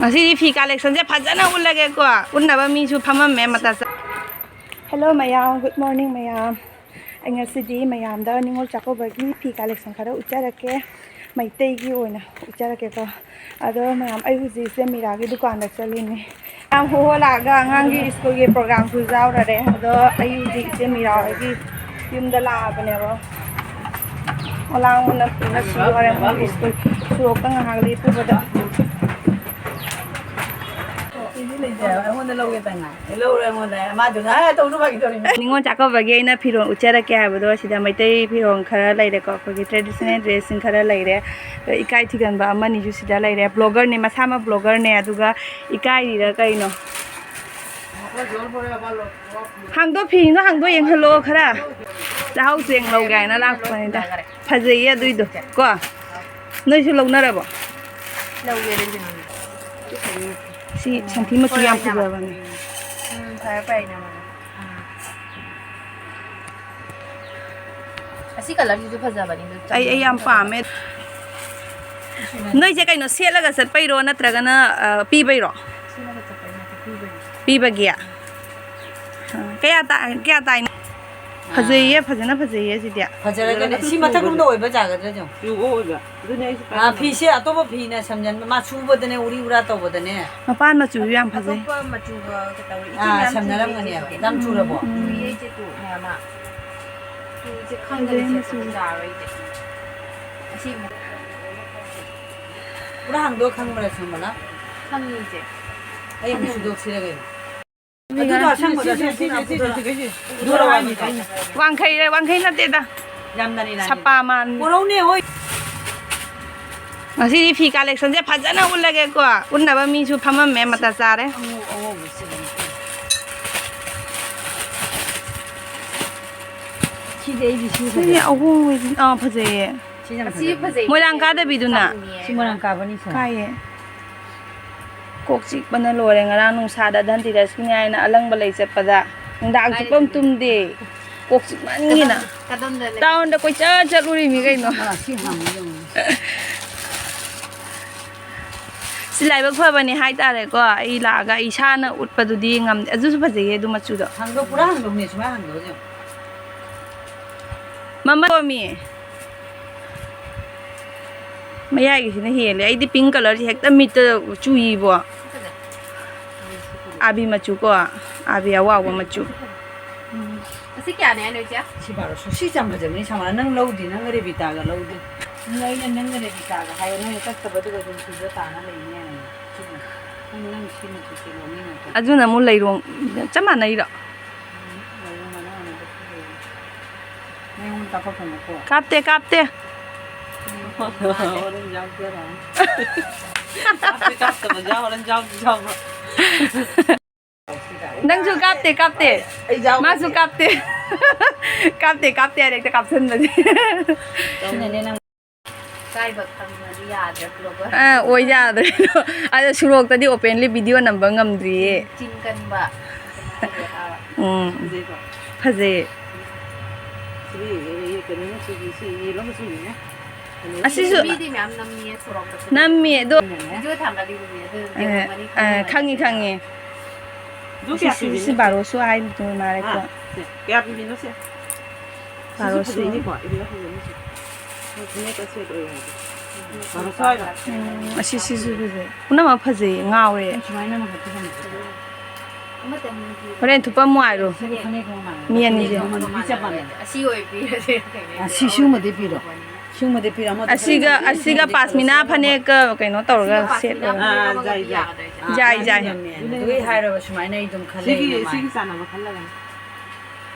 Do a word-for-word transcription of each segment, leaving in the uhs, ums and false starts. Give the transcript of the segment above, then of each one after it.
ꯉꯁꯤꯗꯤ ꯐꯤ collectionꯁꯦ ꯐꯖꯅ ꯎꯠꯂꯒꯦꯀꯣ꯫ ꯎꯠꯅꯕ ꯃꯤꯁꯨ ꯐꯝꯃꯝꯃꯦ ꯃꯇꯥ ꯆꯥ-, Hello ꯃꯌꯥꯝ, good morning ꯃꯌꯥꯝ꯫ ꯑꯩ ꯉꯁꯤꯗꯤ ꯃꯌꯥꯝꯗ ꯅꯤꯉꯣꯜ ꯆꯥꯛꯀꯧꯕꯒꯤ ꯐꯤ collection ꯈꯔ ꯎꯠꯆꯔꯛꯀꯦ꯫ ꯃꯩꯇꯩꯒꯤ ꯑꯣꯏꯅ ꯎꯠꯆꯔꯛꯀꯦꯀꯣ꯫ ꯑꯗꯣ ꯃꯌꯥꯝ, ꯑꯩ ꯍꯧꯖꯤꯛꯁꯦ ꯃꯤꯔꯥꯒꯤ ꯗꯨꯀꯥꯟꯗ ꯆꯠꯂꯤꯅꯦ꯫ ꯌꯥꯝ ꯍꯣꯍꯣ ꯂꯥꯛꯑꯒ ꯑꯉꯥꯡꯒꯤ ꯁ꯭ꯀꯨꯜꯒꯤ programꯁꯨ ꯌꯥꯎꯔꯔꯦ꯫ ꯑꯗꯣ ꯑꯩ ꯍꯧꯖꯤꯛ ꯏꯆꯦ ꯃꯤꯔꯥ ꯍꯣꯏꯒꯤ ꯌꯨꯝꯗ ꯂꯥꯛꯑꯕꯅꯦꯕ꯫ ꯑꯣꯂꯥꯡꯕꯅ ꯄꯨꯟꯅ ꯁꯤ ꯍꯣꯔꯦꯟ ꯃꯣꯏꯒꯤ ꯁ꯭ꯀꯨꯜ ꯁꯣꯔꯣꯛꯇ ꯉꯥꯏꯍꯥꯛ ꯂꯦꯞꯄꯨꯕꯗ꯫ ꯑꯩꯉꯣꯟꯗ ꯂꯧꯒꯦ ꯇꯉꯥꯏ꯫ ꯂꯧꯔꯦ ꯑꯩꯉꯣꯟꯗ꯫ ꯃꯥꯗꯨꯅ, "ꯑ, ꯇꯧꯅꯨ, ꯐꯥꯒꯤ ꯇꯧꯔꯤꯅꯦ꯫" ꯅꯤꯉꯣꯜ ꯆꯥꯛꯀꯧꯕꯒꯤ ꯑꯩꯅ ꯐꯤꯔꯣꯜ ꯎꯠꯆꯔꯛꯀꯦ ꯍꯥꯏꯕꯗꯣ, ꯁꯤꯗ ꯃꯩꯇꯩ ꯐꯤꯔꯣꯜ ꯈꯔ ꯂꯩꯔꯦꯀꯣ, ꯑꯩꯈꯣꯏꯒꯤ traditional dressꯁꯤꯡ ꯈꯔ ꯂꯩꯔꯦ꯫ ꯏꯀꯥꯏ ꯊꯤꯒꯟꯕ ꯑꯃꯅꯤꯁꯨ ꯁꯤꯗ ꯂꯩꯔꯦ꯫ Bloggerꯅꯦ, ꯃꯁꯥꯃꯛ bloggerꯅꯦ, ꯑꯗꯨꯒ ꯏꯀꯥꯏꯔꯤꯔ ꯀꯩꯅꯣ? ꯍꯥꯡꯗꯣꯛ, ꯐꯤꯗꯣ ꯍꯥꯡꯗꯣꯛ ꯌꯦꯡꯍꯜꯂꯣ ꯈꯔ꯫ ꯆꯥꯛꯍꯥꯎ ꯆꯦꯡ ꯂꯧꯒꯦ ꯍꯥꯏꯅ ꯂꯥꯛꯄꯅꯤꯗ꯫ ꯐꯖꯩꯌꯦ ꯑꯗꯨꯏꯗꯣ ꯀꯣ꯫ ꯅꯣꯏꯁꯨ ꯂꯧꯅꯔꯕꯣ? ꯂꯧꯒꯦ ꯑꯗꯨꯗꯤ ꯃꯃꯤ꯫ ꯁꯤ ꯁꯟꯊꯤ ꯃꯆꯨ ꯌꯥꯝ ꯐꯖꯕꯅꯦ꯫ ꯎꯝ, ꯐꯔꯦ, ꯐꯔꯦ, ꯏꯅꯝꯃ꯫ ꯎꯝ꯫ ꯑꯁꯤ colourꯁꯤꯁꯨ ꯐꯖꯕꯅꯤ, ꯑꯗꯨ ꯑꯩ, ꯑꯩ ꯌꯥꯝ ꯆꯝꯕ ꯄꯥꯝꯃꯦ꯫ ꯅꯣꯏꯁꯦ ꯀꯩꯅꯣ, ꯁꯦꯠꯂꯒ ꯆꯠꯄꯩꯔꯣ ꯅꯠꯇ꯭ꯔꯒꯅ, ꯑ, ꯄꯤꯕꯩꯔꯣ? ꯁꯦꯠꯂꯒ ꯆꯠꯄꯩ ꯅꯠꯇꯦ, ꯄꯤꯕꯩꯅꯤ꯫ ꯄꯤꯕꯒꯤ? ꯑ, ꯀꯌꯥ ꯇꯥ-, ꯀꯌꯥ ꯇꯥꯏꯅꯣ? ꯐꯖꯩꯌꯦ, ꯑꯥ꯫ ꯐꯖꯅ ꯐꯖꯩꯌꯦ ꯁꯤꯗꯤ꯫ ꯐꯖꯔꯒꯅꯦ, ꯁꯤ ꯃꯊꯛꯂꯣꯝꯗ ꯑꯣꯏꯕ ꯖꯥꯒꯗ꯭ꯔꯥ ꯌꯦꯡꯉꯣ꯫ ꯆꯨꯕ ꯑꯣꯏꯕ꯫ ꯑꯗꯨꯅꯦ ꯑꯩꯁꯨ ꯑꯥ, ꯐꯤꯁꯦ ꯑꯇꯣꯞꯄ ꯐꯤꯅ ꯁꯝꯖꯟꯕ, ꯃꯥ ꯁꯨꯕꯗꯅꯦ ꯎꯔꯤ ꯎꯔꯥ ꯇꯧꯕꯗꯅꯦ꯫ ꯃꯄꯥꯟ ꯃꯆꯨꯁꯨ ꯌꯥꯝ ꯐꯖꯩ꯫ ꯑꯇꯣꯞꯄ ꯃꯆꯨꯒ ꯀꯩ ꯇꯧꯔꯦ? ꯏꯆꯝ ꯑꯥ, ꯌꯥꯝ ꯁꯝꯅꯔꯝꯒꯅꯦꯕ꯫ ꯆꯨꯏꯌꯦ ꯁꯤꯁꯦ꯫ ꯌꯥꯝ ꯆꯨꯔꯕꯣ? ꯎꯝ꯫ ꯆꯨꯏꯌꯦ ꯏꯆꯦ, ꯇꯨ ꯃꯌꯥꯝ ꯑꯃ꯫ ꯇꯨ ꯏꯆꯦ ꯈꯪꯗꯔꯦ ꯐꯖꯩ ꯏꯆꯦ, ꯃꯆꯨ꯫ ꯌꯥꯔꯣꯏ ꯏꯆꯦ꯫ ꯑꯁꯤ ꯑꯃꯨꯛ꯫ ꯄꯨꯔꯥ ꯍꯥꯡꯗꯣꯛꯑ ꯈꯪꯕ꯭ꯔꯥ, ꯁꯨꯃꯂꯥ? ꯈꯪꯉꯤ ꯏꯆꯦ꯫ ꯑꯩ ꯑꯃꯨꯛ ꯁꯨꯗꯣꯛꯁꯤꯔ ꯀꯩꯅꯣ? ꯑꯗꯨꯗꯣ ꯑꯁꯪꯕꯗꯣ ꯑꯁꯪꯕꯗꯣ ꯅꯞꯄꯗꯣ꯫ ꯋꯥꯡꯈꯩꯔ, ꯋꯥꯡꯈꯩ ꯅꯠꯇꯦꯗ꯫ ꯌꯥꯝꯅ ꯂꯤꯂꯥꯅꯤ꯫ ꯁꯄꯥ ꯃꯥꯟ-, ꯄꯨꯔꯧꯅꯦ ꯍꯣꯏ꯫ ꯉꯁꯤꯗꯤ ꯐꯤ collectionꯁꯦ ꯐꯖꯅ ꯎꯠꯂꯒꯦꯀꯣ꯫ ꯎꯠꯅꯕ ꯃꯤꯁꯨ ꯐꯝꯃꯝꯃꯦ, ꯃꯇꯥ ꯆꯥꯔꯦ꯫ ꯑꯉꯧ-, ꯑꯉꯧꯕꯁꯤꯗꯅꯤ꯫ ꯁꯤꯗꯤ ꯑꯩꯗꯤ ꯁꯤ ꯁꯤꯗꯤ ꯐꯖꯩ꯫ ꯑꯍꯣꯡꯕꯁꯤ-, ꯑꯥ, ꯐꯖꯩꯌꯦ꯫ ꯁꯤ ꯌꯥꯝ ꯑꯁꯤ ꯐꯖꯩ꯫ ꯐꯖꯩ꯫ ꯃꯣꯏꯔꯥꯡ ꯀꯥꯗꯕꯤꯗꯨꯅ? ꯆꯝꯅꯤꯌꯦ꯫ ꯁꯤ ꯃꯣꯏꯔꯥꯡ ꯀꯥꯕꯅꯤ ꯁꯦ꯫ ꯀꯥꯏꯌꯦ꯫ ꯀꯣꯛ ꯆꯤꯛꯄꯅ ꯂꯣꯏꯔꯦ꯫ ꯉꯔꯥꯡ ꯅꯨꯡꯁꯥꯗ ꯙꯟꯇꯤꯔꯁꯀꯤꯅꯤ ꯍꯥꯏꯅ ꯑꯂꯪꯕ ꯂꯩ ꯆꯠꯄꯗ ꯅꯨꯡꯗꯥꯡ ꯆꯨꯞꯄ ꯑꯃ ꯇꯨꯝꯗꯦ꯫ ꯀꯣꯛ ꯆꯤꯛꯃꯟꯒꯤꯅ꯫ ꯀꯗꯣꯝꯗ ꯂꯩ? Townꯗ ꯀꯣꯏꯆꯠ ꯆꯠꯂꯨꯔꯤꯃꯤ ꯀꯩꯅꯣ꯫ ꯑꯥ, ꯁꯤ ꯍꯥꯡꯉꯤ ꯌꯦꯡꯉꯨ꯫ ꯁꯤ ꯂꯥꯏꯕꯛ ꯐꯕꯅꯦ ꯍꯥꯏꯇꯥꯔꯦꯀꯣ꯫ ꯑꯩ ꯂꯥꯛꯑꯒ ꯑꯩ ꯏꯁꯥꯅ ꯎꯠꯄꯗꯨꯗꯤ ꯉꯝꯗꯦ꯫ ꯑꯗꯨꯁꯨ ꯐꯖꯩꯌꯦ ꯑꯗꯨ ꯃꯆꯨꯗꯣ꯫ ꯍꯥꯡꯗꯣꯛ-, ꯄꯨꯔꯥ ꯍꯥꯡꯗꯣꯛꯅꯦ, ꯁꯨꯃꯥꯏꯅ ꯍꯥꯡꯗꯣꯛꯑꯁꯦ꯫ ꯃꯃꯜ ꯀꯣꯝꯃꯤ꯫ ꯃꯌꯥꯏꯒꯤꯁꯤꯅ ꯍꯦꯜꯂꯦ꯫ ꯑꯩꯗꯤ pink colourꯁꯦ ꯍꯦꯛꯇ ꯃꯤꯠꯇ ꯆꯨꯏꯕꯣ꯫ ꯑꯥꯕꯤ ꯃꯆꯨ ꯀꯣ, ꯑꯥꯕꯤ ꯑꯋꯥꯎꯕ ꯃꯆꯨ꯫ ꯎꯝ꯫ ꯑꯁꯤ ꯀꯌꯥꯅꯦ ꯍꯥꯏꯅꯣ, ꯏꯆꯦ? ꯁꯤ ꯕꯥꯔꯣꯁꯣ꯫ ꯁꯤ ꯌꯥꯝ ꯐꯖꯕꯅꯤ, ꯁꯃꯥ꯫ ꯅꯪ ꯂꯧꯗꯤ ꯅꯪꯒ ꯔꯦꯕꯤꯇꯥꯒ ꯂꯧꯗꯦ꯫ ꯎꯝ, ꯑꯩꯅ ꯅꯪꯒ ꯔꯦꯕꯤꯇꯥꯒ ꯍꯥꯏꯌꯦ, ꯅꯣꯏꯅ ꯀꯛꯇꯕ, ꯑꯗꯨꯒ ꯑꯗꯨꯝ ꯁꯤꯗ ꯇꯥꯅ ꯂꯩꯅꯦ꯫ ꯁꯤꯅ꯫ ꯅꯪ, ꯅꯪ ꯁꯤ ꯃꯆꯨꯁꯦ ꯂꯧꯅꯤꯡꯉꯛꯇ꯭ꯔꯣ? ꯑꯗꯨꯅ ꯑꯃꯨꯛ ꯂꯩꯔꯣꯡ ꯆꯞ ꯃꯥꯟꯅꯩꯔꯣ? ꯎꯝ, ꯂꯩꯔꯣꯡ ꯃꯅꯥ ꯑꯣꯏꯅ ꯂꯧꯁꯤꯜꯂꯛꯑꯦ꯫ ꯅꯪꯉꯣꯟꯗ ꯀꯥꯞꯄꯛꯀꯅꯨꯀꯣ꯫ ꯀꯥꯞꯇꯦ, ꯀꯥꯞꯇꯦ꯫ ꯍꯣꯔꯦꯟ ꯌꯥꯎꯖꯔꯛꯑꯅꯤ꯫ ꯀꯥꯞꯇꯦ, ꯀꯥꯞꯇꯕ ꯌꯥꯎ-, ꯍꯣꯔꯦꯟ ꯌꯥꯎ-, ꯌꯥꯎꯕ꯫ ꯅꯪꯁꯨ ꯀꯥꯞꯇꯦ, ꯀꯥꯞꯇꯦ꯫ ꯑꯩ ꯌꯥꯎꯗꯦ꯫ ꯃꯥꯁꯨ ꯀꯥꯞꯇꯦ꯫ ꯀꯥꯞꯇꯦ, ꯀꯥꯞꯇꯦ ꯍꯥꯏꯔꯦ ꯍꯦꯛꯇ ꯀꯥꯞꯁꯟꯕꯅꯦ꯫ ꯁꯤꯅꯅꯦ ꯅꯪ ꯏꯀꯥꯏꯕ ꯈꯪꯉꯗꯤ ꯌꯥꯗ꯭ꯔꯦ vlogger꯫ ꯑ, ꯑꯣꯏ ꯌꯥꯗ꯭ꯔꯦ꯫ ꯑꯗꯣ ꯁꯣꯔꯣꯛꯇꯗꯤ openly video ꯅꯝꯕ ꯉꯝꯗ꯭ꯔꯤꯌꯦ꯫ ꯆꯤꯟ ꯀꯟꯕ꯫ ꯎꯝ꯫ ꯐꯖꯩꯀꯣ? ꯐꯖꯩꯌꯦ꯫ ꯁꯤꯗꯤ ꯀꯩꯅꯣ ꯃꯆꯨꯒꯤ, ꯁꯤ yellow ꯃꯆꯨꯅꯤꯅꯦ꯫ ꯀꯩꯅꯣ ꯑꯁꯤꯁꯨ ꯃꯤꯗꯤ ꯃꯌꯥꯝ ꯅꯝꯃꯤꯌꯦ ꯁꯣꯔꯣꯛꯇꯁꯨ꯫ ꯅꯝꯃꯤ ꯑꯗꯣ꯫ Video ꯊꯥꯡꯒꯠꯂꯤꯗꯨꯗꯤ ꯑꯗꯨ ꯑ, ꯌꯦꯡꯉꯝꯒꯅꯤ ꯑ, ꯈꯪꯉꯤ, ꯈꯪꯉꯤ꯫ ꯈꯪꯉꯤ꯫ ꯑꯗꯨ ꯁꯤ, ꯀꯌꯥ ꯁꯤ, ꯄꯤꯕꯤꯅꯣ? ꯁꯤ ꯕꯥꯔꯣꯁꯣ ꯍꯥꯏꯗꯨ ꯃꯥꯜꯂꯦꯀꯣ꯫ ꯍꯥ? ꯁꯦ, ꯀꯌꯥ ꯄꯤꯕꯤꯅꯣ ꯁꯦ? ꯁꯤꯁꯨ ꯕꯥꯔꯣꯁꯣ꯫ ꯐꯖꯩꯅꯦꯀꯣ, ꯏꯕꯦꯝꯃ ꯐꯖꯩꯅꯦ ꯁꯦ꯫ ꯃꯣꯏ ꯐꯅꯦꯛꯀ set ꯑꯣꯏ ꯍꯥꯏꯕ꯫ ꯕꯥꯔꯣꯁꯣ ꯍꯥꯏꯔꯣ? ꯎꯝ, ꯑꯁꯤ, ꯁꯤꯁꯨ ꯐꯖꯩ꯫ ꯄꯨꯝꯅꯃꯛ ꯐꯖꯩꯌꯦ, ꯉꯥꯎꯔꯦ꯫ ꯁꯨꯃꯥꯏꯅ ꯑꯃꯈꯛꯇꯤ ꯐꯖꯩ꯫ ꯍꯣꯔꯦꯟ ꯊꯨꯞꯄꯝꯃꯣ ꯍꯥꯏꯔꯣ꯫ ꯁꯤꯒ ꯐꯅꯦꯛꯇꯨꯒ ꯃꯥꯟꯅꯩ꯫ ꯃꯤ ꯑꯅꯤꯁꯦ꯫ ꯐꯅꯦꯛꯇꯨꯒ ꯃꯥꯟꯅꯩ꯫ ꯑꯁꯤ ꯑꯣꯏꯕꯤꯔꯗꯤ ꯐꯩꯅꯦ꯫ ꯑ, ꯁꯤ ꯁꯤꯒꯨꯝꯕꯗꯤ ꯄꯤꯔꯣ꯫ ꯁꯤꯒꯨꯝꯕꯗꯤ ꯄꯤꯔꯣ, ꯑꯃꯗ ꯑꯁꯤꯒ, ꯈꯜꯂꯣ꯫ ꯑꯁꯤꯒ ꯁꯤꯒꯨꯝꯕꯗꯤ ꯄꯥꯁꯃꯤꯅꯥ ꯈꯜꯂꯣ꯫ ꯐꯅꯦꯛꯀ ꯀꯩꯅꯣ ꯇꯧꯔꯒ ꯁꯤꯒ ꯄꯥꯁꯃꯤꯅꯥ ꯁꯦꯠꯂꯒ꯫ ꯐꯅꯦꯛ ꯑꯥ, ꯑꯃꯒꯗꯤ ꯌꯥꯏ, ꯌꯥꯏ꯫ ꯌꯥꯒꯗ꯭ꯔꯥ ꯏꯆꯦ? ꯌꯥꯏ, ꯌꯥꯏ꯫ ꯑꯗꯨꯒꯤ ꯍꯥꯏꯔꯕ ꯁꯨꯃꯥꯏꯅ ꯑꯩ ꯑꯗꯨꯝ ꯈꯜꯂꯛꯏꯅꯦ ꯁꯤꯒꯤ, ꯃꯥꯏ꯫ ꯁꯤꯒꯤ ꯆꯥꯟꯅꯕ ꯈꯜꯂꯒꯅꯤ꯫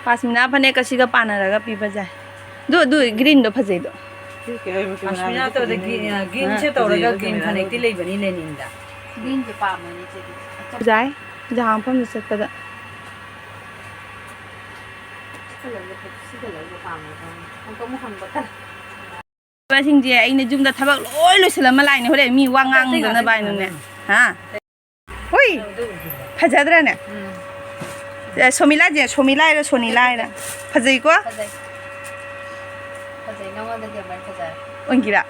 ꯄꯥꯁꯃꯤꯅꯥ ꯐꯅꯦꯛꯀ ꯁꯤꯒ ꯄꯥꯟꯅꯔꯒ ꯄꯤꯕ ꯌꯥꯏ꯫ ꯑꯗꯨ, ꯑꯗꯨ greenꯗꯣ ꯐꯖꯩꯗꯣ꯫ ꯁꯤ ꯀꯩ ꯍꯥꯏꯕ ꯑꯁꯃꯤꯅꯥ cameraꯗ ꯇꯧꯗ ꯐꯖꯅ green, ꯌꯦꯡꯉꯦ꯫ ꯑ, greenꯁꯦ ꯇꯧꯔꯒ ꯐꯖꯩꯌꯦꯕ green cameraꯗ꯫ ꯐꯅꯦꯛꯇꯤ ꯂꯩꯕꯅꯤ ꯂꯦꯅꯤꯟꯗ꯫ Greenꯁꯦ ꯄꯥꯝꯃꯦꯅꯦ ꯏꯆꯦꯗꯤ꯫ ꯌꯥꯏ, ꯖꯍꯥꯡ ꯃꯐꯝꯗ ꯆꯠꯄꯗ꯫ ꯁꯤ colourꯁꯦ ꯐꯖ-, ꯁꯤ colourꯁꯦ ꯄꯥꯝꯃꯦ꯫ ꯑꯃꯨꯛꯀ ꯑꯃꯨꯛ ꯍꯪꯕ ꯇꯜꯂꯦ꯫ ꯁꯤꯡꯁꯦ ꯑꯩꯅ ꯌꯨꯝꯗ ꯊꯕꯛ ꯂꯣꯏ ꯂꯣꯏꯁꯤꯜꯂꯝꯃ ꯂꯥꯛꯏꯅꯦ, ꯍꯣꯔꯦꯟ ꯃꯤ ꯋꯥ ꯉꯥꯡꯗꯅꯕ ꯍꯥꯏꯅꯅꯦ꯫ ꯍꯥ? ꯍꯨꯏ! ꯐꯖꯗ꯭ꯔꯅꯦ? ꯎꯝ꯫ ꯑꯦ, ꯁꯣꯃꯤꯂꯥꯁꯦ, ꯁꯣꯃꯤꯂꯥ ꯍꯥꯏꯔ ꯁꯣꯅꯤꯂꯥ ꯍꯥꯏꯔ? ꯐꯖꯩꯀꯣ? ꯐꯖꯩ꯫ ꯐꯖꯩ, ꯅꯉꯣꯟꯗꯗꯤ ꯑꯃꯨꯛ ꯍꯦꯟꯅ ꯐꯖꯔꯦ꯫ ꯑꯣꯟꯒꯤꯔꯥ?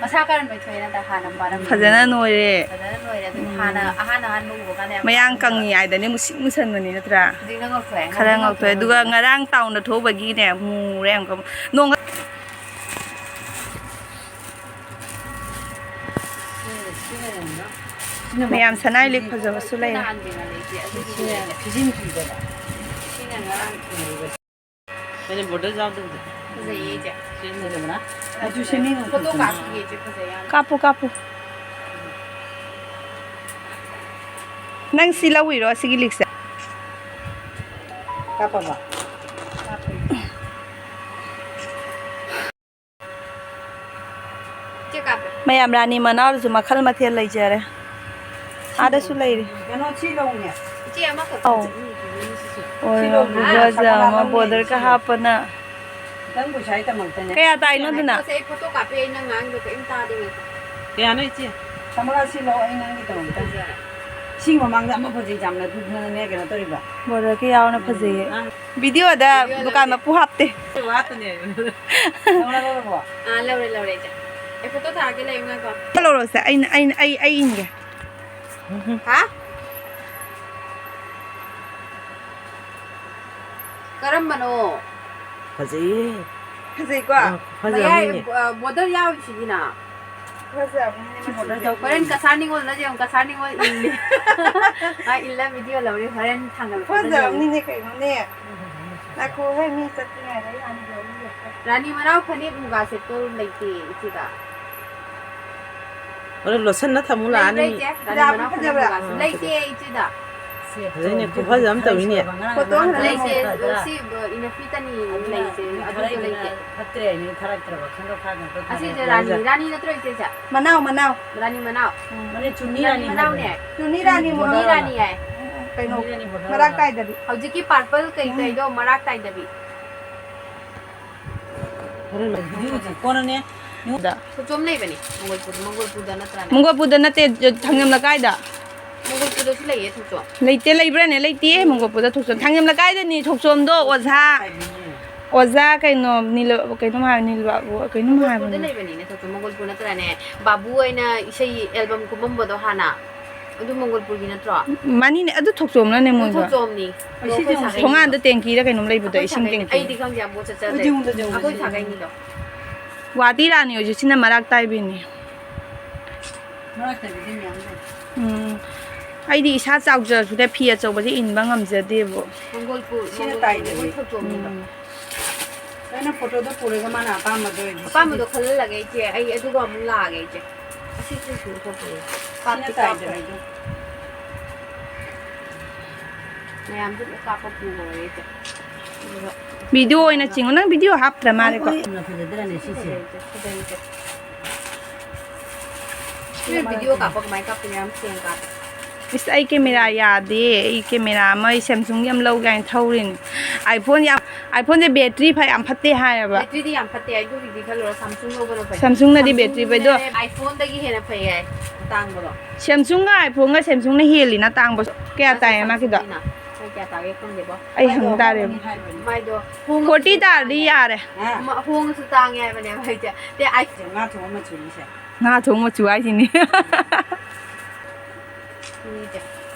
ꯃꯁꯥ ꯈꯔ ꯅꯣꯏꯊꯣꯛꯑꯦ ꯅꯠꯇ꯭ꯔꯥ? ꯍꯥꯟꯅ ꯃꯥꯔꯝꯗꯤ ꯐꯖꯅ ꯅꯣꯏꯔꯦ꯫ ꯐꯖꯅ ꯅꯣꯏꯔꯦ꯫ ꯑꯗꯨꯅ ꯍꯥꯟꯅ ꯑꯍꯥꯟ ꯑꯍꯥꯟꯕ ꯎꯕ ꯀꯥꯟꯗ ꯌꯥꯝ ꯃꯌꯥꯡ ꯄꯥꯝꯃꯦꯕ꯫ ꯀꯪꯉꯤꯉꯩꯗꯅꯦ ꯃꯨꯁꯤꯟ ꯃꯨꯁꯟꯕꯅꯤ ꯅꯠꯇ꯭ꯔꯥ? ꯍꯧꯖꯤꯛꯅ ꯉꯧꯊꯣꯛꯑꯦ꯫ ꯈꯔ ꯉꯧꯊꯣꯛꯑꯦ꯫ ꯉꯧꯊꯣꯛꯑꯦ꯫ ꯑꯗꯨꯒ ꯉꯔꯥꯡ ꯇꯥꯎꯟꯗ ꯊꯣꯛꯎꯕꯒꯤꯅꯦ ꯃꯨꯔꯦ ꯑꯃꯨꯛꯀ꯫ ꯅꯣꯡ ꯃꯌꯥꯝ ꯁꯅꯥꯏ ꯂꯤꯛ ꯐꯖꯕꯁꯨ ꯂꯩꯔꯦ꯫ ꯐꯤꯖꯤꯟ ꯐꯤꯗꯅ꯫ ꯁꯤꯅ ꯉꯔꯥꯡ ꯊꯦꯡꯅꯩꯕ꯫ ꯑꯩꯅ border ꯌꯥꯎꯗꯕꯗꯣ꯫ ꯐꯖꯩꯌꯦ, ꯏꯆꯦ꯫ ꯁꯤ ꯐꯖꯕ꯭ꯔꯥ? ꯃꯆꯨ ꯁꯦꯝꯅꯤꯡꯉꯣ꯫ ꯐꯣꯇꯣ ꯀꯥꯞꯈꯤꯒꯦ, ꯏꯆꯦ, ꯐꯖꯩ ꯌꯥꯝ꯫ ꯀꯥꯞꯄꯨ, ꯀꯥꯞꯄꯨ꯫ ꯅꯪ ꯁꯤ ꯂꯧꯏꯔꯣ, ꯁꯤꯒꯤ ꯂꯤꯛꯁꯦ? ꯀꯥꯞꯄꯕ? ꯀꯥꯞꯄꯦ꯫ ꯏꯆꯦ, ꯀꯥꯞꯄꯦ꯫ ꯃꯌꯥꯝ ꯔꯥꯅꯤ ꯃꯅꯥꯎꯗꯨꯁꯨ ꯃꯈꯜ ꯃꯊꯦꯜ ꯂꯩꯖꯔꯦ꯫ ꯑꯥꯗꯁꯨ ꯂꯩꯔꯤ꯫ ꯀꯩꯅꯣ ꯁꯤ ꯂꯧꯅꯦ꯫ ꯏꯆꯦ, ꯑꯃꯈꯛ ꯑꯧ꯫ ꯐꯖꯩ꯫ ꯑꯣꯏ, ꯁꯤ ꯂꯧꯅꯦ꯫ ꯐꯖꯕ ꯑꯃ ꯁꯥ border ꯀ ꯂꯧꯅꯦ꯫ ꯍꯥꯞꯄꯅ꯫ ꯈꯤꯇꯪ ꯄꯩꯁꯥꯒꯤ ꯗꯃꯛꯇꯅꯦ꯫ ꯀꯌꯥ ꯇꯥꯏꯅꯣ ꯑꯗꯨꯅ? ꯉꯥꯏꯈꯣꯁꯦ, ꯑꯩ ꯐꯣꯇꯣ ꯀꯥꯞꯄꯦ, ꯑꯩ ꯅꯪ ꯉꯥꯡꯉꯤꯗꯣ ꯀꯔꯤꯝ ꯇꯥꯗꯦ, ꯉꯥꯏꯈꯣ꯫ ꯀꯌꯥꯅꯣ ꯏꯆꯦ? ꯁꯃꯔꯥ ꯁꯤ ꯂꯧ, ꯑꯩ ꯅꯪꯒꯤꯗꯃꯛꯇ꯫ ꯐꯖꯔꯦ꯫ ꯁꯤ ꯃꯃꯥꯡꯗ ꯑꯃ ꯐꯖꯩ, ꯌꯥꯝꯅ ꯑꯗꯨꯗꯨꯅꯅꯦ ꯀꯩꯅꯣ ꯇꯧꯔꯤꯕ꯫ Border ꯀ ꯌꯥꯎꯅ ꯎꯝ꯫ ꯐꯖꯩꯌꯦ꯫ ꯑꯥ꯫ Video ꯗ video ꯗꯨꯀꯥꯟ ꯂꯧꯔꯦ꯫ ꯃꯄꯨ ꯍꯥꯞꯇꯦ꯫ ꯋꯥꯠꯇꯅꯦ꯫ ꯂꯧꯔ ꯂꯧꯔꯕꯣ? ꯑꯥ, ꯂꯧꯔꯦ, ꯂꯧꯔꯦ, ꯏꯆꯦ꯫ ꯑꯩ ꯐꯣꯇꯣ ꯊꯥꯔꯛꯀꯦ, ꯂꯩꯌꯨ, ꯉꯥꯏꯈꯣ꯫ ꯂꯧꯔꯣꯁꯦ, ꯑꯩꯅ, ꯑꯩꯅ, ꯑꯩ, ꯑꯩ ꯏꯟꯒꯦ꯫ ꯍꯥ? ꯀꯔꯝꯕꯅꯣ? ꯐꯖꯩꯌꯦ꯫ ꯐꯖꯩꯀꯣ? ꯑ, ꯐꯖꯕꯅꯤꯅꯦ꯫ ꯃꯌꯥꯏ, ꯑ, border ꯌꯥꯎꯔꯤꯁꯤꯒꯤꯅ? ꯐꯖꯕꯅꯤꯅꯦ ꯃꯆꯨꯁꯦ꯫ ꯍꯣꯔꯦꯟ ꯀꯁꯥꯔ ꯅꯤꯉꯣꯜꯅ ꯌꯦꯡꯉꯨ, ꯀꯁꯥꯔ ꯅꯤꯉꯣꯜ ꯏꯜꯂꯤ꯫ ꯑ, ꯏꯜꯂ video ꯂꯧꯔꯤ, ꯍꯣꯔꯦꯟ ꯊꯥꯡꯒꯠꯂꯛꯄꯗ ꯌꯦꯡꯉꯨ꯫ ꯐꯖꯕꯅꯤꯅꯦ ꯀꯩꯅꯣꯅꯦ꯫ ꯉꯥꯏꯈꯣꯍꯦ, ꯃꯤ ꯆꯠꯇ꯭ꯔꯤꯉꯩꯗ ꯑꯩ ꯍꯥꯟꯅ ꯂꯧꯔꯨꯒꯦ꯫ ꯔꯥꯅꯤ ꯃꯅꯥꯎ ꯐꯅꯦꯛ ꯃꯨꯒꯥ ꯁꯦꯠꯇꯣ ꯂꯩꯇꯦ ꯏꯆꯦꯗ꯫ ꯍꯣꯔꯦꯟ ꯂꯣꯠꯁꯟꯅ ꯊꯝꯃꯨ ꯂꯥꯛꯑꯅꯤ ꯂꯩꯕ꯭ꯔꯥ ꯃꯤ꯫ ꯏꯆꯦ? ꯔꯥꯅꯤ ꯐꯤꯗꯥꯕꯨ ꯃꯅꯥꯎ ꯐꯖꯕ꯭ꯔꯥ? ꯐꯅꯦꯛ ꯃꯨꯒꯥ ꯁꯦꯠ-, ꯑꯥ, ꯂꯩꯇꯦ ꯏꯆꯦꯗ꯫ ꯐꯖꯩꯅꯦ, ꯈꯨꯐꯖ ꯑꯃ ꯇꯧꯋꯤꯅꯦ꯫ ꯐꯣꯇꯣ ꯍꯟꯅ ꯂꯩꯇꯦ, ꯅꯝꯃꯣ꯫ ꯁꯤ ꯏꯅꯐꯤ ꯇꯅꯤ ꯑꯗꯨꯗꯣ ꯂꯩꯇꯦ꯫ ꯐꯠꯇ꯭ꯔꯦ ꯍꯥꯏꯅ ꯊꯥꯔꯛꯇ꯭ꯔꯕ ꯈꯪꯗꯣꯛ ꯈꯥꯗꯅ ꯑꯁꯤꯁꯦ ꯔꯥꯅꯤ, ꯐꯖ-, ꯔꯥꯅꯤ ꯅꯠꯇ꯭ꯔꯣ ꯏꯆꯦꯁꯦ? ꯃꯅꯥꯎ, ꯃꯅꯥꯎ꯫ ꯔꯥꯅꯤ ꯃꯅꯥꯎ꯫ ꯎꯝ꯫ ꯃꯅꯦ ꯆꯨꯝꯅꯤ ꯔꯥꯅꯤ ꯔꯥꯅꯤ ꯃꯅꯥꯎꯅꯦ꯫ ꯍꯥꯏꯕꯅꯦ꯫ ꯆꯨꯝꯅꯤ ꯔꯥꯅꯤ ꯆꯨꯝꯅꯤ ꯃꯅꯥꯎ꯫ ꯔꯥꯅꯤ ꯍꯥꯏ꯫ ꯀꯩꯅꯣ, ꯆꯨꯝꯅꯤ ꯔꯥꯅꯤ ꯃꯅꯥꯎ꯫ ꯃꯔꯥꯛ ꯇꯥꯏꯗꯕꯤ꯫ ꯍꯧꯖꯤꯛꯀꯤ purple ꯀꯩ ꯎꯝ꯫ ꯀꯩꯗꯣ ꯃꯔꯥꯛ ꯇꯥꯏꯗꯕꯤ꯫ ꯍꯣꯔꯦꯟ ꯂꯧꯕꯤꯔꯨꯁꯤ꯫ ꯀꯣꯟꯅꯅꯦ꯫ ꯊꯣꯛꯆꯣꯝ ꯂꯩꯕꯅꯤ ꯃꯪꯒꯣꯜꯄꯨꯔꯗ, ꯃꯪꯒꯣꯜꯄꯨꯔꯗ ꯅꯠꯇ꯭ꯔꯥꯅꯦ? ꯃꯪꯒꯣꯜꯄꯨꯔꯗ ꯅꯠꯇꯦ, ꯊꯥꯡꯖꯝ ꯂꯩꯀꯥꯏꯗ꯫ ꯃꯪꯒꯣꯜꯄꯨꯔꯗꯁꯨ ꯂꯩꯌꯦ ꯊꯣꯛꯆꯣꯝ꯫ ꯂꯩꯇꯦ, ꯂꯩꯕ꯭ꯔꯥꯅꯦ? ꯂꯩꯇꯦ, ꯃꯪꯒꯣꯜꯄꯨꯔꯗ ꯊꯣꯛꯆꯣꯝ꯫ ꯊꯥꯡꯖꯝ ꯂꯩꯀꯥꯏꯗꯅꯤ ꯊꯣꯛꯆꯣꯝꯗꯣ, ꯑꯣꯖꯥ꯫ ꯑꯣꯖꯥ ꯀꯩꯅꯣ, ꯅꯤꯂꯨ-, ꯀꯩꯅꯣꯝ ꯍꯥꯏ-, ꯅꯤꯂꯨ-, ꯀꯩꯅꯣꯝ ꯃꯪꯒꯣꯜꯄꯨꯔꯗ ꯍꯥꯏꯕꯅꯤ꯫ ꯂꯩꯕꯅꯤꯅꯦ, ꯊꯣꯛꯇꯣ, ꯃꯪꯒꯣꯜꯄꯨꯔ ꯅꯠꯇ꯭ꯔꯅꯦ? ꯕꯥꯕꯨ ꯑꯣꯏꯅ ꯏꯁꯩ ꯑꯦꯜꯕꯝ ꯀꯨꯝꯃꯝꯕꯗꯣ ꯍꯥꯟꯅ, ꯑꯗꯨ ꯃꯪꯒꯣꯜꯄꯨꯔꯒꯤ ꯅꯠꯇ꯭ꯔꯣ? ꯃꯥꯅꯤꯅꯦ, ꯑꯗꯨ ꯊꯣꯛꯆꯣꯝꯅꯅꯦ ꯑꯗꯨ ꯃꯣꯏꯗꯣ꯫ ꯊꯣꯛꯆꯣꯝꯅꯤ꯫ ꯑꯗꯣ ꯑꯩꯈꯣꯏ ꯁꯥꯒꯩꯅꯤ꯫ ꯊꯣꯡꯒꯥꯟꯗ ꯇꯦꯡꯀꯤꯔ ꯀꯩꯅꯣꯝ ꯂꯩꯕꯗꯣ, ꯑꯩꯈꯣꯏ ꯏꯁꯤꯡ ꯁꯥꯒꯩꯅꯤ꯫ ꯇꯦꯡꯀꯤ꯫ ꯑꯩꯗꯤ ꯈꯪꯗꯦ, ꯑꯃꯨꯛ ꯆꯠꯆꯗ꯭ꯔꯦ꯫ ꯍꯧꯖꯤꯛ ꯍꯣꯡꯗꯣ, ꯍꯧꯖꯤꯛ ꯍꯣꯡꯗꯣ꯫ ꯑꯩꯈꯣꯏ ꯁꯥꯒꯩꯅꯤꯗꯣ꯫ ꯋꯥꯇꯤ ꯔꯥꯅꯤ ꯍꯣꯏꯁꯨ ꯁꯤꯅ ꯃꯔꯥꯛ ꯇꯥꯏꯕꯤꯅꯤ꯫ ꯃꯔꯛꯇꯕꯨꯗꯤ ꯃꯌꯥꯝ ꯂꯩ꯫ ꯎꯝ꯫ ꯑꯩꯗꯤ ꯏꯁꯥ ꯆꯥꯎꯖꯔꯁꯨꯅꯦ, ꯐꯤ ꯑꯆꯧꯕꯁꯦ ꯏꯟꯕ ꯉꯝꯖꯗꯦꯕ꯫ ꯃꯪꯒꯣꯜꯄꯨꯔ, ꯁꯤꯅ ꯃꯪꯒꯣꯜꯄꯨꯔ ꯇꯥꯏꯗꯅ꯫ ꯃꯣꯏ ꯊꯣꯛꯆꯣꯝꯅꯤꯗꯣ꯫ ꯎꯝ꯫ ꯅꯪꯅ ꯐꯣꯇꯣꯗꯣ ꯄꯨꯔꯒ ꯃꯥꯅ ꯑꯄꯥꯝꯕꯗꯣ ꯑꯣꯏꯔꯗꯤ ꯑꯄꯥꯝꯕꯗꯣ ꯁꯤꯗꯤ ꯈꯜꯍꯜꯂꯒꯦ ꯏꯆꯦ, ꯑꯩ ꯑꯗꯨꯒ ꯑꯃꯨꯛ ꯂꯥꯛꯑꯒꯦ ꯏꯆꯦ꯫ ꯑꯁꯤ ꯁꯤ ꯁꯤ ꯊꯣꯛꯄꯅꯦ꯫ ꯁꯤꯅ ꯀꯥꯞꯇꯤ ꯀꯥꯞꯄꯦ꯫ ꯇꯥꯏꯗꯅ ꯑꯗꯨꯝ꯫ ꯃꯌꯥꯝꯁꯨ ꯂꯣꯏ ꯀꯥꯞꯄ ꯄꯨꯈ꯭ꯔꯦ ꯏꯆꯦ꯫ ꯑꯗꯨꯒ ꯚꯤꯗꯤꯑꯣ ꯑꯣꯏꯅ ꯆꯤꯡꯉꯨ꯫ ꯅꯪ ꯚꯤꯗꯤꯑꯣ ꯍꯥꯞꯇ꯭ꯔ ꯃꯥꯜꯂꯦꯀꯣ? ꯌꯥꯝꯅ ꯐꯖꯗ꯭ꯔꯅꯦ ꯁꯤꯁꯦ? ꯐꯖꯩ ꯏꯆꯦ, ꯐꯖꯩ ꯏꯆꯦ꯫ ꯁꯤ ꯚꯤꯗꯤꯑꯣ ꯀꯥꯞꯄ ꯀꯃꯥꯏꯅ ꯀꯥꯞꯇꯣꯏꯅꯣ? ꯌꯥꯝ ꯁꯦꯡ ꯀꯥꯞꯄꯦ꯫ ꯏꯁ, ꯑꯩ ꯀꯦꯃꯦꯔꯥ ꯌꯥꯗꯦ꯫ ꯑꯩ ꯀꯦꯃꯦꯔꯥ ꯑꯃ, ꯑꯩ ꯁꯦꯝꯁꯨꯡꯒꯤ ꯑꯃ ꯂꯧꯒꯦ ꯍꯥꯏꯅ ꯊꯧꯔꯤꯅꯤ꯫ ꯑꯥꯏꯐꯣꯟ ꯌꯥꯝ, ꯑꯥꯏꯐꯣꯟꯁꯦ ꯕꯦꯇ꯭ꯔꯤ ꯐ-, ꯌꯥꯝ ꯐꯠꯇꯦ ꯍꯥꯏꯌꯦꯕ꯫ ꯕꯦꯇ꯭ꯔꯤꯗꯤ ꯌꯥꯝ ꯐꯠꯇꯦ, ꯑꯗꯨꯒꯤꯗꯤ ꯈꯜꯂꯨꯔ ꯁꯥꯝꯁꯨꯡ ꯂꯧꯕꯅ ꯐꯩ꯫ ꯁꯥꯝꯁꯨꯡꯅꯗꯤ ꯕꯦꯇ꯭ꯔꯤ ꯐꯩ, ꯑꯗꯣ ꯁꯥꯝꯁꯨꯡꯅꯅꯦ, ꯑꯥꯏꯐꯣꯟꯗꯒꯤ ꯍꯦꯟꯅ ꯐꯩ ꯍꯥꯏ ꯑꯇꯥꯡꯕꯗꯣ꯫ ꯁꯦꯝꯁꯨꯡꯒ ꯑꯥꯏꯐꯣꯟꯒ ꯁꯦꯝꯁꯨꯡꯅ ꯍꯦꯜꯂꯤꯅ ꯇꯥꯡꯕꯁꯨ꯫ ꯀꯌꯥ ꯃꯥꯁꯦ ꯇꯥꯏꯌꯦ ꯃꯥꯒꯤꯗꯣ? ꯁꯥꯝꯁꯨꯡꯅꯤꯅ꯫ ꯀꯌꯥ ꯇꯥꯒꯦ ꯈꯪꯗꯦꯕꯣ꯫ ꯑꯩ ꯍꯪ ꯇꯥꯔꯦ꯫ ꯃꯥꯏꯗꯣ ꯍꯣꯡꯉꯁꯨ ꯐꯣꯔꯇꯤ ꯇꯥꯔꯗꯤ ꯇꯥꯡꯉꯦ꯫ ꯌꯥꯔꯦ꯫ ꯃ-, ꯍꯣꯡꯉꯁꯨ ꯇꯥꯡꯉꯦ ꯍꯥꯏꯕꯅꯦꯕ ꯑꯩꯁꯦ꯫ ꯇꯦ, ꯑꯥꯏ-, ꯉꯥ ꯊꯣꯡꯕ ꯃꯆꯨꯅꯤꯁꯦ꯫ ꯉꯥ ꯊꯣꯡ ꯃꯆꯨ ꯍꯥꯏꯁꯤꯅꯤ꯫ ꯃꯤꯁꯦ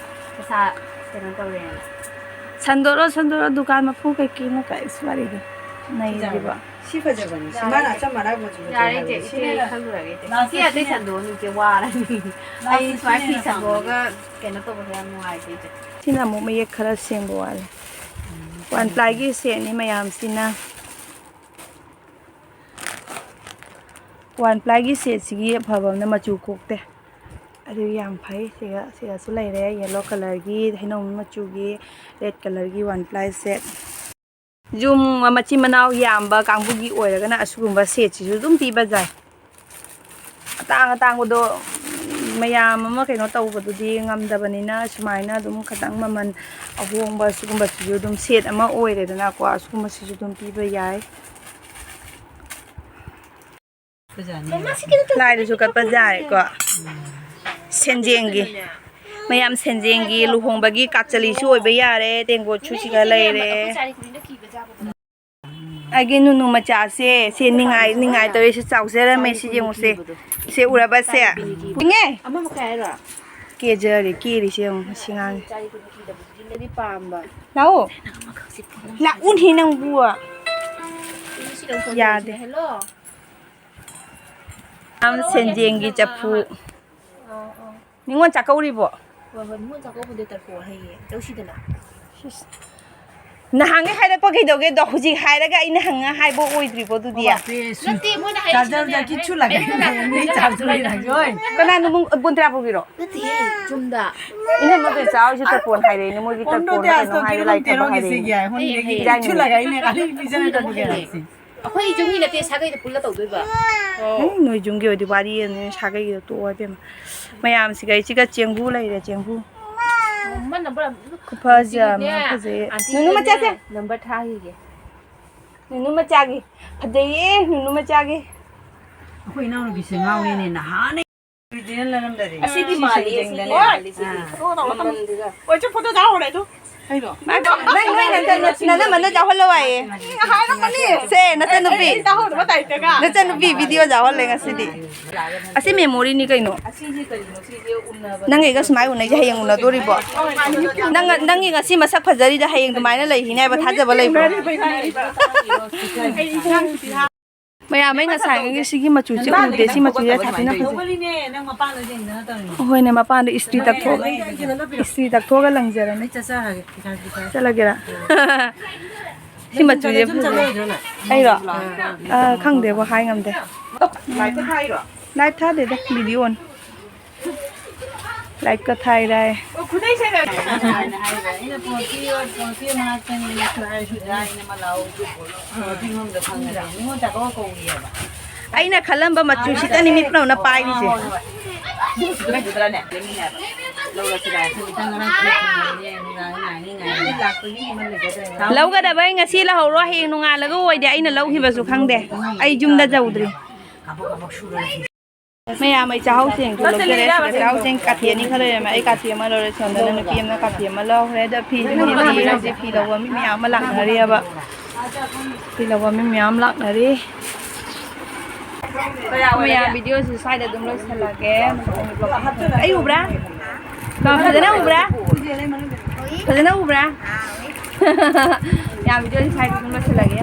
ꯄꯩꯁꯥ ꯀꯩꯅꯣ ꯇꯧꯔꯦꯅ꯫ ꯁꯟꯗꯣꯛꯑꯣ, ꯁꯟꯗꯣꯛꯑꯣ, ꯗꯨꯀꯥꯟ ꯃꯄꯨ ꯀꯩꯀꯩꯅꯣ ꯀꯥꯏ ꯋꯥꯔꯤꯗꯤ ꯅꯩꯔꯤꯕ꯫ ꯁꯤ ꯐꯖꯕꯅꯤ꯫ ꯁꯤ ꯃꯥꯅ ꯑꯆꯝ ꯑꯔꯥꯛ ꯃꯆꯨ ꯐꯖꯩ ꯌꯥꯔꯦ ꯍꯥꯏꯕꯅꯤ꯫ ꯏꯆꯦ, ꯁꯤꯅ ꯏꯆꯦ ꯈꯜꯂꯨꯔꯒꯦ ꯏꯆꯦ꯫ ꯂꯥꯁꯇ ꯁꯤ ꯑꯇꯩ ꯁꯤꯅ ꯁꯟꯗꯣꯛꯑꯅꯨ ꯏꯆꯦ, ꯋꯥꯔꯅꯤ꯫ ꯂꯥꯁꯇ ꯑꯩ ꯁꯨꯃꯥꯏꯅ ꯁꯤꯅ ꯐꯤ ꯌꯥꯝ ꯁꯟꯗꯣꯛꯑꯒ ꯀꯩꯅꯣ ꯇꯧꯕꯁꯦ ꯌꯥꯝ ꯅꯨꯡꯉꯥꯏꯇꯦ ꯏꯆꯦ꯫ ꯁꯤꯅ ꯑꯃꯨꯛ ꯃꯌꯦꯛ ꯈꯔ ꯁꯦꯡꯕ ꯋꯥꯠꯂꯦ꯫ ꯎꯝ, ꯋꯥꯟ ꯄ꯭ꯂꯥꯏꯒꯤ ꯁꯦꯠꯅꯤ ꯃꯌꯥꯝꯁꯤꯅ꯫ ꯋꯥꯟ ꯄ꯭ꯂꯥꯏꯒꯤ ꯁꯦꯠꯁꯤꯒꯤ ꯑꯐꯕ ꯑꯃꯅ ꯃꯆꯨ ꯀꯣꯛꯇꯦ꯫ ꯑꯗꯨ ꯌꯥꯝ ꯐꯩ꯫ ꯁꯤꯒ, ꯁꯤꯒꯁꯨ ꯂꯩꯔꯦ, ꯌꯦꯂꯣ ꯀꯂꯔꯒꯤ, ꯍꯩꯅꯧ ꯃꯆꯨꯒꯤ, ꯔꯦꯗ ꯀꯂꯔꯒꯤ ꯋꯥꯟ ꯄ꯭ꯂꯥꯏ ꯁꯦꯠ꯫ ꯌꯨꯝ ꯃꯆꯤꯟ ꯃꯅꯥꯎ ꯌꯥꯝꯕ ꯀꯥꯡꯕꯨꯒꯤ ꯑꯣꯏꯔꯒꯅ ꯑꯁꯤꯒꯨꯝꯕ ꯁꯦꯠꯁꯤꯁꯨ ꯑꯗꯨꯝ ꯄꯤꯕ ꯌꯥꯏ꯫ ꯑꯇꯥꯡ ꯑꯇꯥꯡꯕꯗꯣ ꯃꯌꯥꯝ ꯑꯃ ꯀꯩꯅꯣ ꯇꯧꯕꯗꯨꯗꯤ ꯉꯝꯗꯕꯅꯤꯅ, ꯁꯨꯃꯥꯏꯅ ꯑꯗꯨꯝ ꯈꯤꯇꯪ ꯃꯃꯜ ꯑꯍꯣꯡꯕ ꯁꯤꯒꯨꯝꯕꯁꯤꯁꯨ ꯑꯗꯨꯝ ꯁꯦꯠ ꯑꯃ ꯑꯣꯏꯔꯦꯗꯅꯀꯣ, ꯑꯁꯤꯒꯨꯝꯕꯁꯤꯁꯨ ꯑꯗꯨꯝ ꯄꯤꯕ ꯌꯥꯏ꯫ ꯐꯖꯅꯤ꯫ ꯂꯥꯏꯗꯁꯨ ꯀꯠꯄ ꯌꯥꯔꯦꯀꯣ꯫ ꯁꯦꯟꯖꯦꯡꯒꯤ, ꯃꯌꯥꯝ ꯁꯦꯟꯖꯦꯡꯒꯤ ꯂꯨꯍꯣꯡꯕꯒꯤ ꯀꯥꯛꯆꯂꯤꯁꯨ ꯑꯣꯏꯕ ꯌꯥꯔꯦ, ꯇꯦꯡꯀꯣꯠꯁꯨ ꯁꯤꯒ ꯂꯩꯔꯦ꯫ ꯑꯩꯒꯤ ꯅꯨꯅꯨ ꯃꯆꯥꯁꯦ, ꯁꯦ ꯅꯤꯡꯉꯥꯏ, ꯅꯤꯡꯉꯥꯏ ꯇꯧꯔꯤꯁꯦ, ꯆꯥꯎꯖꯔꯝꯃꯦ, ꯁꯤ ꯌꯦꯡꯉꯨꯁꯦ꯫ ꯁꯦ ꯎꯔꯕ ꯁꯦ? ꯏꯉꯦ! ꯑꯃ ꯃꯈꯥꯏ ꯍꯥꯏꯔꯣ? ꯀꯦꯖꯔꯤ, ꯀꯦꯔꯤꯁꯦ ꯌꯦꯡꯉꯨ, ꯁꯤ ꯉꯥꯡꯉꯦ꯫ ꯆꯥꯔꯤ ꯈꯨꯅꯨꯡꯁꯤꯗꯕꯨꯗꯤ ꯄꯥꯝꯕ꯫ ꯂꯥꯛꯑꯣ꯫ ꯂꯥꯛꯎꯅꯦ ꯅꯪꯕꯨ꯫ ꯁꯤꯗ ꯐꯣꯟ ꯌꯥꯗꯦ꯫ ꯇꯧꯔꯤꯁꯤꯅꯦ꯫ ꯍꯦꯜꯂꯣ꯫ ꯌꯥꯝ ꯁꯦꯟꯖꯦꯡꯒꯤ ꯆꯐꯨ꯫ ꯑꯥ, ꯑꯥ꯫ ꯅꯤꯉꯣꯜ ꯆꯥꯛꯀꯧꯔꯤꯕꯣ? ꯍꯣꯏ, ꯍꯣꯏ, ꯅꯤꯉꯣꯜ ꯆꯥꯛꯀꯧꯕꯗꯣ ꯇꯔꯄꯣꯟ ꯍꯩꯌꯦ꯫ ꯆꯧꯁꯤꯗꯅ꯫ ꯁꯤꯁ꯫ ꯅꯍꯥꯟꯒꯩ ꯍꯥꯏꯔꯛꯄ ꯀꯩꯗꯧꯒꯦꯗꯣ? ꯍꯧꯖꯤꯛ ꯍꯥꯏꯔꯒ ꯑꯩꯅ ꯍꯪꯉ ꯍꯥꯏꯕ ꯑꯣꯏꯗ꯭ꯔꯤꯕꯣ ꯑꯗꯨꯗꯤ? ꯅꯠꯇꯦ, ꯃꯣꯏꯅ ꯍꯥꯏꯔꯤꯁꯤꯅꯅꯦ꯫ ꯀꯅꯥꯅꯣ ꯃꯨ-, ꯕꯣꯟꯇ꯭ꯔꯥꯄꯨꯔꯒꯤꯔꯣ? ꯅꯠꯇꯦꯍꯦ, ꯆꯨꯝꯗ꯫ ꯏꯅꯝꯃ ꯕꯦꯝꯆꯥ ꯍꯣꯏꯁꯨ ꯇꯔꯄꯣꯟ ꯍꯥꯏꯔꯛꯏꯅꯦ, ꯃꯣꯏꯒꯤ ꯇꯔꯄꯣꯟꯗ ꯀꯩꯅꯣ ꯍꯥꯏꯕ ꯂꯥꯏꯔꯤꯛ ꯇꯝꯕ ꯍꯥꯏꯔꯛꯏꯅꯦ꯫ ꯍꯌꯦꯡ, ꯍꯌꯦꯡ꯫ ꯏꯔꯥꯏ ꯅꯨꯃꯤꯠ꯫ ꯑꯩꯈꯣꯏ ꯏꯆꯦꯒꯤꯅ ꯅꯠꯇꯦ, ꯁꯥꯒꯩꯗ ꯄꯨꯜꯂ ꯇꯧꯗꯣꯏꯕ꯫ ꯑꯣ꯫ ꯅꯪ ꯅꯣꯏ ꯌꯨꯝꯒꯤ ꯑꯣꯏꯗꯤ ꯋꯥꯔꯤ ꯑꯃꯅꯦ, ꯁꯥꯒꯩꯒꯤꯗꯣ ꯇꯣꯛꯑꯣ ꯏꯕꯦꯝꯃ꯫ ꯃꯌꯥꯝꯁꯤꯒ ꯑꯩꯁꯤꯒ ꯆꯦꯡꯕꯨ ꯂꯩꯔꯦ, ꯆꯦꯡꯕꯨ꯫ ꯑꯣ, ꯃꯥ ꯅꯝꯕꯔ ꯑꯝ-, ꯈꯨꯐꯖ ꯑꯃ ꯁꯤꯒꯤꯅꯦ, ꯐꯖꯩ꯫ ꯑꯟꯇꯤꯒꯤꯅꯦ, ꯅꯨꯅꯨ ꯃꯆꯥꯁꯦ꯫ ꯅꯝꯕꯔ ꯊꯥꯈꯤꯒꯦ꯫ ꯅꯨꯅꯨ ꯃꯆꯥꯒꯤ꯫ ꯐꯖꯩꯌꯦ, ꯅꯨꯅꯨ ꯃꯆꯥꯒꯤ꯫ ꯑꯩꯈꯣꯏ ꯏꯅꯥꯎꯅꯨꯄꯤꯁꯦ ꯉꯥꯎꯔꯦꯅꯦ, ꯅꯍꯥꯟꯅ ꯑꯁꯤꯗꯤ ꯃꯥꯜꯂꯤ, ꯑꯁꯤꯗꯤ ꯃꯥꯜꯂꯤ, ꯁꯤꯗꯤ꯫ ꯑꯥ꯫ ꯃꯃꯜꯗꯨꯒ꯫ ꯍꯣꯏ, ꯆꯨ ꯐꯣꯇꯣ ꯊꯥꯍꯧꯔꯦ ꯑꯗꯨ꯫ ꯀꯩꯅꯣ? ꯅꯪ, ꯅꯣꯏ ꯅꯆꯟ-, ꯅꯅꯝꯃꯅ ꯆꯥꯎꯍꯜꯂꯣ ꯍꯥꯏꯌꯦ꯫ ꯍꯥꯏꯔꯝꯃꯅꯤ꯫ ꯁꯦ, ꯅꯆꯟꯅꯨꯄꯤ꯫ ꯑꯩ ꯇꯥꯍꯧꯗꯕ ꯇꯥꯏꯞꯇꯒ꯫ ꯅꯆꯟꯅꯨꯄꯤ ꯚꯤꯗꯤꯑꯣ ꯆꯥꯎꯍꯜꯂꯦ ꯉꯁꯤꯗꯤ꯫ ꯑꯁꯤ ꯃꯦꯃꯣꯔꯤꯅꯤ ꯀꯩꯅꯣ꯫ ꯑꯁꯤꯁꯦ ꯀꯔꯤꯅꯣ? ꯁꯤꯁꯦ ꯎꯅꯕ ꯅꯪꯒꯤꯒ ꯁꯨꯃꯥꯏ ꯎꯅꯩꯁꯦ ꯍꯌꯦꯡ ꯎꯅꯗꯣꯔꯤꯕꯣ? ꯅꯪ, ꯅꯪꯒꯤ ꯉꯁꯤ ꯃꯁꯛ ꯐꯖꯔꯤꯗ ꯍꯌꯦꯡ ꯑꯗꯨꯃꯥꯏꯅ ꯂꯩꯈꯤꯅꯤ ꯍꯥꯏꯕ ꯊꯥꯖꯕ ꯂꯩꯕ꯭ꯔꯣ? ꯑꯩ ꯏꯟꯁꯥꯡ ꯃꯌꯥꯝ, ꯑꯩ ꯉꯁꯥꯏꯒꯤ ꯁꯤꯒꯤ ꯃꯆꯨꯁꯦ ꯎꯗꯦ꯫ ꯁꯤ ꯃꯆꯨꯁꯦ ꯁꯥꯊꯤꯅ ꯐꯖꯩ꯫ ꯍꯣꯏꯅꯦ, ꯃꯄꯥꯟꯗ ꯏꯁꯇ꯭ꯔꯤ ꯇꯛꯊꯣꯛꯑꯒ, ꯏꯁꯇ꯭ꯔꯤ ꯇꯛꯊꯣꯛꯑꯒ ꯂꯪꯖꯔꯅꯤ꯫ ꯆꯠꯂꯒꯦꯔꯥ? ꯁꯤ ꯃꯆꯨꯁꯦ ꯐꯖꯩ꯫ ꯑꯩꯔꯣ? ꯑ, ꯈꯪꯗꯦꯕꯣ, ꯍꯥꯏ ꯉꯝꯗꯦ꯫ ꯂꯥꯏꯚ ꯊꯥꯗꯦꯗ, ꯚꯤꯗꯤꯑꯣꯅꯤ꯫ ꯂꯥꯏꯚꯀ ꯊꯥꯏꯔꯥꯏ꯫ ꯑꯣ, ꯈꯨꯗꯩ ꯁꯦꯒꯥꯏ꯫ ꯑꯩꯅ ꯍꯥꯏꯕ, ꯑꯩꯅ ꯄꯣꯠꯀꯤ, ꯄꯣꯠꯀꯤ ꯃꯅꯥꯛꯇꯅꯤ, ꯈꯔ ꯍꯥꯏꯔꯁꯨ ꯌꯥꯏꯅ ꯑꯃ ꯂꯥꯛꯍꯧꯗꯦ꯫ ꯄꯣꯠꯀꯤ ꯃꯐꯝꯗ ꯐꯪꯉꯗꯤ ꯅꯤꯉꯣꯜ ꯆꯥꯛꯀꯧꯕ ꯀꯧꯔꯤꯑꯕ꯫ ꯑꯩꯅ ꯈꯜꯂꯝꯕ ꯃꯆꯨꯁꯤꯗꯅꯤ ꯃꯤꯠ ꯅꯧꯅ ꯄꯥꯏꯔꯤꯁꯦ꯫ ꯍꯣꯏ, ꯍꯣꯏ, ꯍꯣꯏ꯫ ꯑꯗꯨꯁꯨ ꯂꯩꯒꯗ꯭ꯔꯥꯅꯦ? ꯂꯧꯔꯁꯤꯔꯥ? ꯈꯤꯇꯪ ꯉꯔꯥꯡ ꯄꯤꯔꯛꯄꯅꯦ, ꯅꯨꯡꯗꯥꯡ ꯉꯥꯏꯅꯤ, ꯉꯥꯏꯅꯤ꯫ ꯂꯥꯛꯄꯒꯤ ꯑꯃ ꯂꯩꯒꯗ꯭ꯔꯥ? ꯂꯧꯒꯗꯕ ꯑꯩ ꯉꯁꯤ ꯂꯧꯍꯧꯔꯣ, ꯍꯌꯦꯡ ꯅꯣꯡꯉꯥꯜꯂꯒ ꯑꯣꯏꯗꯦ, ꯑꯩꯅ ꯂꯧꯈꯤꯕꯁꯨ ꯈꯪꯗꯦ꯫ ꯑꯩ ꯌꯨꯝꯗ ꯌꯧꯗ꯭ꯔꯤ꯫ ꯀꯥꯕꯛ ꯀꯥꯕꯛ ꯁꯨꯔꯒ ꯃꯌꯥꯝ ꯑꯩ ꯆꯥꯛꯍꯥꯎ ꯆꯦꯡ ꯊꯣꯛꯂꯛꯇꯔꯦ꯫ ꯁꯤꯗ ꯆꯥꯛꯍꯥꯎ ꯆꯦꯡ ꯀꯥꯊꯤ ꯑꯅꯤ ꯈꯔ ꯂꯩꯔꯝꯃꯦ꯫ ꯑꯩ ꯀꯥꯊꯤ ꯑꯃ ꯂꯧꯔꯦ꯫ ꯁꯣꯝꯗꯅ ꯅꯨꯄꯤ ꯑꯃꯅ ꯀꯥꯊꯤ ꯑꯃ ꯂꯧꯈ꯭ꯔꯦ꯫ ꯑꯗꯣ ꯐꯤꯁꯨ ꯐꯤ ꯍꯧꯖꯤꯛ ꯐꯤ ꯂꯧꯕ ꯃꯤ ꯃꯌꯥꯝ ꯑꯃ ꯂꯥꯛꯅꯔꯤꯑꯕ꯫ ꯐꯤ ꯂꯧꯕ ꯃꯤ ꯃꯌꯥꯝ ꯂꯥꯛꯅꯔꯤ꯫ ꯃꯌꯥꯝ, ꯚꯤꯗꯤꯑꯣꯁꯤ ꯁ꯭ꯋꯥꯏꯗ ꯑꯗꯨꯝ ꯂꯣꯏꯁꯤꯜꯂꯒꯦ꯫ ꯑꯩ ꯎꯕ꯭ꯔꯥ? ꯀꯥ ꯐꯖꯅ ꯎꯕ꯭ꯔꯥ? ꯐꯖꯅ ꯎꯕ꯭ꯔꯥ? ꯌꯥꯝ, ꯚꯤꯗꯤꯑꯣꯁꯤ ꯁ꯭ꯋꯥꯏꯗ ꯑꯗꯨꯝ ꯂꯣꯏꯁꯤꯜꯂꯒꯦ꯫